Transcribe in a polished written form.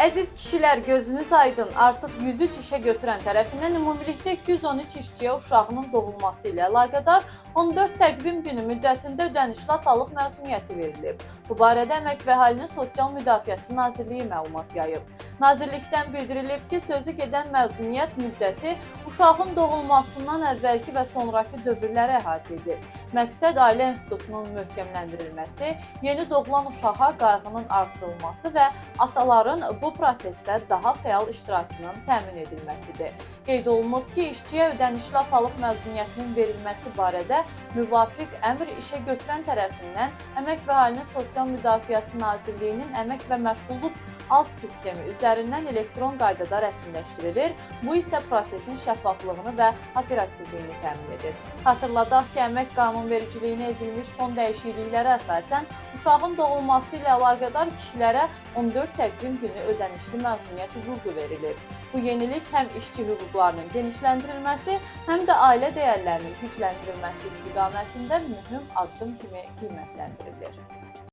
Əziz kişilər, gözünüz aydın. Artıq 103 işə götürən tərəfindən ümumilikdə 213 işçiyə uşağının doğulması ilə əlaqədar 14 təqvim günü müddətində ödənişli atalıq məzuniyyəti verilib. Bu barədə Əmək və Əhalinin Sosial Müdafiəsi Nazirliyi məlumat yayıb. Nazirlikdən bildirilib ki, sözü gedən məzuniyyət müddəti uşağın doğulmasından əvvəlki və sonrakı dövrləri əhatə edir. Məqsəd ailə institutunun möhkəmləndirilməsi, yeni doğulan uşağa qayğının artırılması və ataların bu prosesdə daha fəal iştirakının təmin edilməsidir. Qeyd olunub ki, işçiyə ödənişli atalıq məzuniyyətinin verilməsi barədə müvafiq əmr işə götürən tərəfindən Əmək və Əhalinin Sosial Müdafiəsi Nazirliyinin Əmək və Məşğulluq alt sistemi üzərindən elektron qaydada rəsmiləşdirilir. Bu isə prosesin şəffaflığını və operativliyini təmin edir. Xatırladaq ki, əmək qanunvericiliyinə edilmiş son dəyişikliklərə əsasən uşağın doğulması ilə əlaqədar kişilərə 14 təqvim günü ödənişli məzuniyyət hüququ verilir. Bu yenilik həm işçi hüquqlarının genişləndirilməsi, həm də ailə dəyərlərinin gücləndirilməsi istiqamətində mühüm addım kimi qiymətləndirilir.